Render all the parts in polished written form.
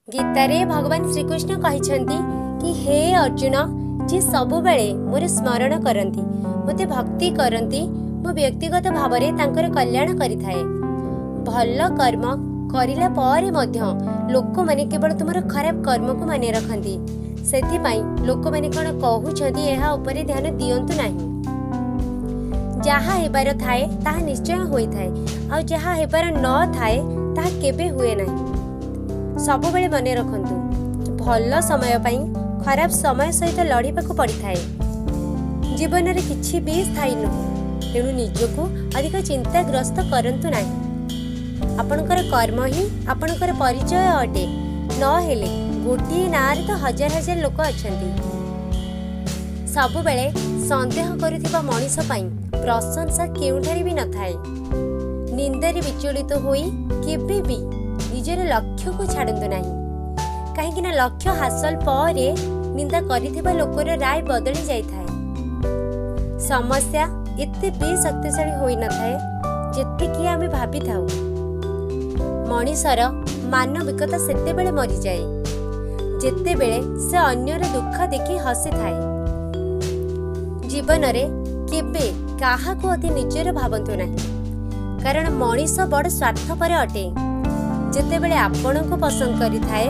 ଗୀତାରେ ଭଗବାନ ଶ୍ରୀକୃଷ୍ଣ କହିଛନ୍ତି କି ହେ ଅର୍ଜୁନ, ଯିଏ ସବୁବେଳେ ମୋର ସ୍ମରଣ କରନ୍ତି, ମୋତେ ଭକ୍ତି କରନ୍ତି, ମୁଁ ବ୍ୟକ୍ତିଗତ ଭାବରେ ତାଙ୍କର କଲ୍ୟାଣ କରିଥାଏ। ଭଲ କର୍ମ କରିଲା ପରେ ମଧ୍ୟ ଲୋକମାନେ କେବଳ ତୁମର ଖରାପ କର୍ମକୁ ମନେ ରଖନ୍ତି। ସେଥିପାଇଁ ଲୋକମାନେ କ'ଣ କହୁଛନ୍ତି ଏହା ଉପରେ ଧ୍ୟାନ ଦିଅନ୍ତୁ ନାହିଁ। ଯାହା ହେବାର ଥାଏ ତାହା ନିଶ୍ଚୟ ହୋଇଥାଏ, ଆଉ ଯାହା ହେବାର ନଥାଏ ତାହା କେବେ ହୁଏ ନାହିଁ। ସବୁବେଳେ ମନେ ରଖନ୍ତୁ, ଭଲ ସମୟ ପାଇଁ ଖରାପ ସମୟ ସହିତ ଲଢ଼ିବାକୁ ପଡ଼ିଥାଏ। ଜୀବନରେ କିଛି ବି ସ୍ଥାୟୀ ନୁହେଁ, ତେଣୁ ନିଜକୁ ଅଧିକ ଚିନ୍ତାଗ୍ରସ୍ତ କରନ୍ତୁ ନାହିଁ। ଆପଣଙ୍କର କର୍ମ ହିଁ ଆପଣଙ୍କର ପରିଚୟ ଅଟେ, ନହେଲେ ଗୋଟିଏ ନାଁରେ ତ ହଜାର ହଜାର ଲୋକ ଅଛନ୍ତି। ସବୁବେଳେ ସନ୍ଦେହ କରୁଥିବା ମଣିଷ ପାଇଁ ପ୍ରଶଂସା କେଉଁଠାରେ ବି ନଥାଏ। ନିନ୍ଦାରେ ବିଚଳିତ ହୋଇ କେବେ ବି ନିଜର ଲକ୍ଷ୍ୟକୁ ଛାଡ଼ନ୍ତୁ ନାହିଁ, କାହିଁକିନା ଲକ୍ଷ୍ୟ ହାସଲ ପରେ ନିନ୍ଦା କରିଥିବା ଲୋକର ରାୟ ବଦଳି ଯାଇଥାଏ। ସମସ୍ୟା ଏତେ ବି ଶକ୍ତିଶାଳୀ ହୋଇନଥାଏ ଯେତିକି ଆମେ ଭାବିଥାଉ। ମଣିଷର ମାନବିକତା ସେତେବେଳେ ମରିଯାଏ ଯେତେବେଳେ ସେ ଅନ୍ୟର ଦୁଃଖ ଦେଖି ହସିଥାଏ। ଜୀବନରେ କେବେ କାହାକୁ ଅତି ନିଜର ଭାବନ୍ତୁ ନାହିଁ, କାରଣ ମଣିଷ ବଡ଼ ସ୍ୱାର୍ଥପର ଅଟେ। ଯେତେବେଳେ ଆପଣଙ୍କୁ ପସନ୍ଦ କରିଥାଏ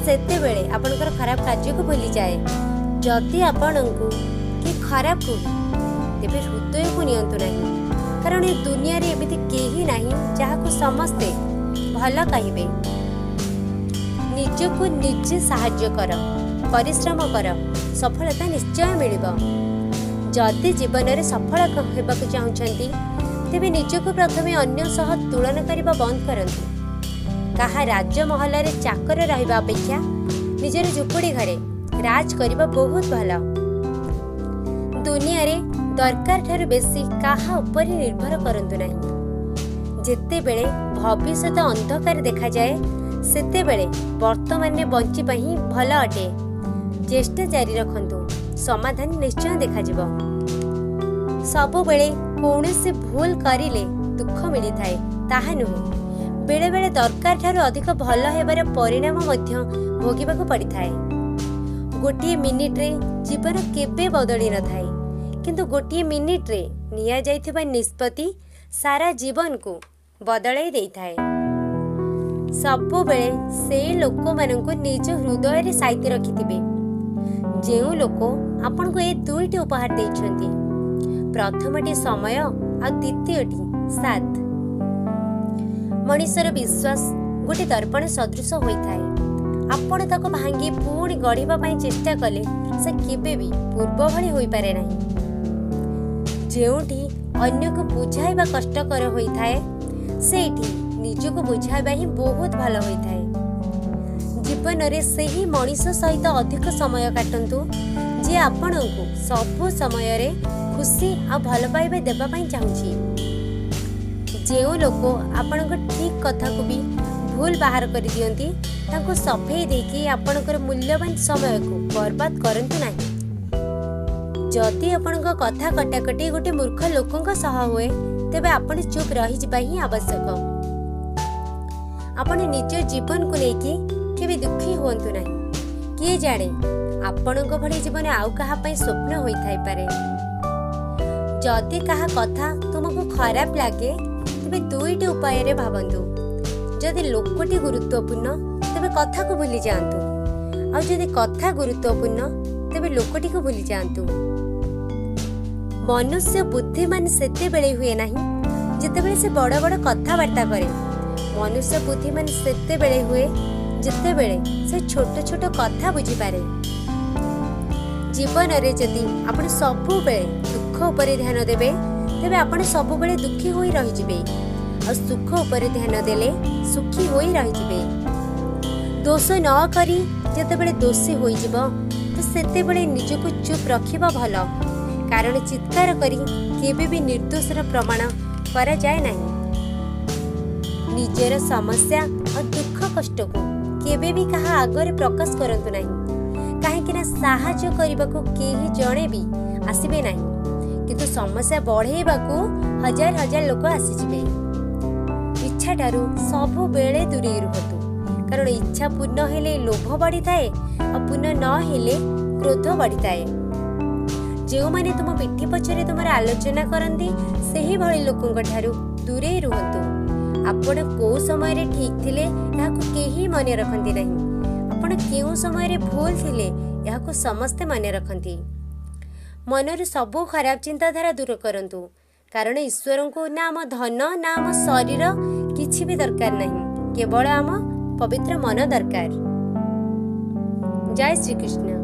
ସେତେବେଳେ ଆପଣଙ୍କର ଖରାପ କାର୍ଯ୍ୟକୁ ଭୁଲିଯାଏ। ଯଦି ଆପଣଙ୍କୁ କିଏ ଖରାପ କୁହେ ତେବେ ହୃଦୟକୁ ନିଅନ୍ତୁ ନାହିଁ, କାରଣ ଏ ଦୁନିଆରେ ଏମିତି କେହି ନାହିଁ ଯାହାକୁ ସମସ୍ତେ ଭଲ କହିବେ। ନିଜକୁ ନିଜେ ସାହାଯ୍ୟ କର, ପରିଶ୍ରମ କର, ସଫଳତା ନିଶ୍ଚୟ ମିଳିବ। ଯଦି ଜୀବନରେ ସଫଳ ହେବାକୁ ଚାହୁଁଛନ୍ତି ତେବେ ନିଜକୁ ପ୍ରଥମେ ଅନ୍ୟ ସହ ତୁଳନା କରିବା ବନ୍ଦ କରନ୍ତୁ। କାହା ରାଜମହଲରେ ଚାକର ରହିବା ଅପେକ୍ଷା ନିଜର ଝୁପୁଡ଼ି ଘରେ ରାଜ କରିବା ବହୁତ ଭଲ। ଦୁନିଆରେ ଦରକାର ଠାରୁ ବେଶୀ କାହା ଉପରେ ନିର୍ଭର କରନ୍ତୁ ନାହିଁ। ଯେତେବେଳେ ଭବିଷ୍ୟତ ଅନ୍ଧକାର ଦେଖାଯାଏ ସେତେବେଳେ ବର୍ତ୍ତମାନରେ ବଞ୍ଚିବା ହିଁ ଭଲ ଅଟେ। ଚେଷ୍ଟା ଜାରି ରଖନ୍ତୁ, ସମାଧାନ ନିଶ୍ଚୟ ଦେଖାଯିବ। ସବୁବେଳେ କୌଣସି ଭୁଲ କରିଲେ ଦୁଃଖ ମିଳିଥାଏ ତାହା ନୁହେଁ, ବେଳେବେଳେ ଦରକାର ଠାରୁ ଅଧିକ ଭଲ ହେବାର ପରିଣାମ ମଧ୍ୟ ଭୋଗିବାକୁ ପଡ଼ିଥାଏ। ଗୋଟିଏ ମିନିଟ୍ରେ ଜୀବନ କେବେ ବଦଳି ନଥାଏ, କିନ୍ତୁ ଗୋଟିଏ ମିନିଟ୍ରେ ନିଆଯାଇଥିବା ନିଷ୍ପତ୍ତି ସାରା ଜୀବନକୁ ବଦଳାଇ ଦେଇଥାଏ। ସବୁବେଳେ ସେ ଲୋକମାନଙ୍କୁ ନିଜ ହୃଦୟରେ ସାଇତି ରଖିଥିବେ ଯେଉଁ ଲୋକ ଆପଣଙ୍କୁ ଏ ଦୁଇଟି ଉପହାର ଦେଇଛନ୍ତି। ପ୍ରଥମଟି ସମୟ ଆଉ ଦ୍ୱିତୀୟଟି ସାଥ। ମଣିଷର ବିଶ୍ୱାସ ଗୋଟେ ଦର୍ପଣ ସଦୃଶ ହୋଇଥାଏ। ଆପଣ ତାକୁ ଭାଙ୍ଗି ପୁଣି ଗଢ଼ିବା ପାଇଁ ଚେଷ୍ଟା କଲେ ସେ କେବେ ବି ପୂର୍ବ ଭଳି ହୋଇପାରେ ନାହିଁ। ଯେଉଁଠି ଅନ୍ୟକୁ ବୁଝାଇବା କଷ୍ଟକର ହୋଇଥାଏ ସେଇଠି ନିଜକୁ ବୁଝାଇବା ହିଁ ବହୁତ ଭଲ ହୋଇଥାଏ। ଜୀବନରେ ସେହି ମଣିଷ ସହିତ ଅଧିକ ସମୟ କାଟନ୍ତୁ ଯିଏ ଆପଣଙ୍କୁ ସବୁ ସମୟରେ ଖୁସି ଆଉ ଭଲ ପାଇବା ଦେବା ପାଇଁ ଚାହୁଁଛି। ଯେଉଁ ଲୋକ ଆପଣଙ୍କ ଠିକ୍ କଥାକୁ ବି ଭୁଲ ବାହାର କରିଦିଅନ୍ତି ତାଙ୍କୁ ସଫେଇ ଦେଇକି ଆପଣଙ୍କର ମୂଲ୍ୟବାନ ସମୟକୁ ବର୍ବାଦ କରନ୍ତୁ ନାହିଁ। ଯଦି ଆପଣଙ୍କ କଥା କଟାକଟି ଗୋଟେ ମୂର୍ଖ ଲୋକଙ୍କ ସହ ହୁଏ ତେବେ ଆପଣ ଚୁପ୍ ରହିଯିବା ହିଁ ଆବଶ୍ୟକ। ଆପଣ ନିଜ ଜୀବନକୁ ନେଇକି କେବେ ଦୁଃଖୀ ହୁଅନ୍ତୁ ନାହିଁ। କିଏ ଜାଣେ ଆପଣଙ୍କ ଭଳି ଜୀବନ ଆଉ କାହା ପାଇଁ ସ୍ୱପ୍ନ ହୋଇଥାଇପାରେ। ଯଦି କାହା କଥା ତୁମକୁ ଖରାପ ଲାଗେ ତେବେ ଦୁଇଟି ଉପାୟରେ ଭାବନ୍ତୁ। ଯଦି ଲୋକଟି ଗୁରୁତ୍ୱପୂର୍ଣ୍ଣ ତେବେ କଥାକୁ ଭୁଲି ଯାଆନ୍ତୁ, ଆଉ ଯଦି କଥା ଗୁରୁତ୍ୱପୂର୍ଣ୍ଣ ତେବେ ଲୋକଟିକୁ ଭୁଲି ଯାଆନ୍ତୁ। ମନୁଷ୍ୟ ବୁଦ୍ଧିମାନ ସେତେବେଳେ ହୁଏ ନାହିଁ ଯେତେବେଳେ ସେ ବଡ଼ ବଡ଼ କଥାବାର୍ତ୍ତା କରେ। ମନୁଷ୍ୟ ବୁଦ୍ଧିମାନ ସେତେବେଳେ ହୁଏ ଯେତେବେଳେ ସେ ଛୋଟ ଛୋଟ କଥା ବୁଝିପାରେ। ଜୀବନରେ ଯଦି ଆପଣ ସବୁବେଳେ ଦୁଃଖ ଉପରେ ଧ୍ୟାନ ଦେବେ ତେବେ ଆପଣ ସବୁବେଳେ ଦୁଃଖୀ ହୋଇ ରହିଯିବେ, ଆଉ ସୁଖ ଉପରେ ଧ୍ୟାନ ଦେଲେ ସୁଖୀ ହୋଇ ରହିଯିବେ। ଦୋଷ ନ କରି ଯେତେବେଳେ ଦୋଷୀ ହୋଇଯିବ ତ ସେତେବେଳେ ନିଜକୁ ଚୁପ୍ ରଖିବା ଭଲ, କାରଣ ଚିତ୍କାର କରି କେବେ ବି ନିର୍ଦ୍ଦୋଷର ପ୍ରମାଣ କରାଯାଏ ନାହିଁ। ନିଜର ସମସ୍ୟା ଆଉ ଦୁଃଖ କଷ୍ଟକୁ କେବେ ବି କାହା ଆଗରେ ପ୍ରକାଶ କରନ୍ତୁ ନାହିଁ, କାହିଁକିନା ସାହାଯ୍ୟ କରିବାକୁ କେହି ଜଣେ ବି ଆସିବେ ନାହିଁ, କିନ୍ତୁ ସମସ୍ୟା ବଢ଼େଇବାକୁ ହଜାର ହଜାର ଲୋକ ଆସିଯିବେ। ଇଚ୍ଛାଠାରୁ ସବୁବେଳେ ଦୂରେଇ ରୁହନ୍ତୁ, କାରଣ ଇଚ୍ଛା ପୂର୍ଣ୍ଣ ହେଲେ ଲୋଭ ବଢ଼ିଥାଏ ଆଉ ପୂର୍ଣ୍ଣ ନ ହେଲେ କ୍ରୋଧ ବଢ଼ିଥାଏ। ଯେଉଁମାନେ ତୁମ ପିଠି ପଛରେ ତୁମର ଆଲୋଚନା କରନ୍ତି, ସେହିଭଳି ଲୋକଙ୍କ ଠାରୁ ଦୂରେଇ ରୁହନ୍ତୁ। ଆପଣ କେଉଁ ସମୟରେ ଠିକ୍ ଥିଲେ ଏହାକୁ କେହି ମନେ ରଖନ୍ତି ନାହିଁ, ଆପଣ କେଉଁ ସମୟରେ ଭୁଲ ଥିଲେ ଏହାକୁ ସମସ୍ତେ ମନେ ରଖନ୍ତି। ମନରୁ ସବୁ ଖରାପ ଚିନ୍ତାଧାରା ଦୂର କରନ୍ତୁ, କାରଣ ଈଶ୍ୱରଙ୍କୁ ନା ଆମ ଧନ ନା ଆମ ଶରୀର କିଛି ବି ଦରକାର ନାହିଁ, କେବଳ ଆମ ପବିତ୍ର ମନ ଦରକାର। ଜୟ ଶ୍ରୀକୃଷ୍ଣ।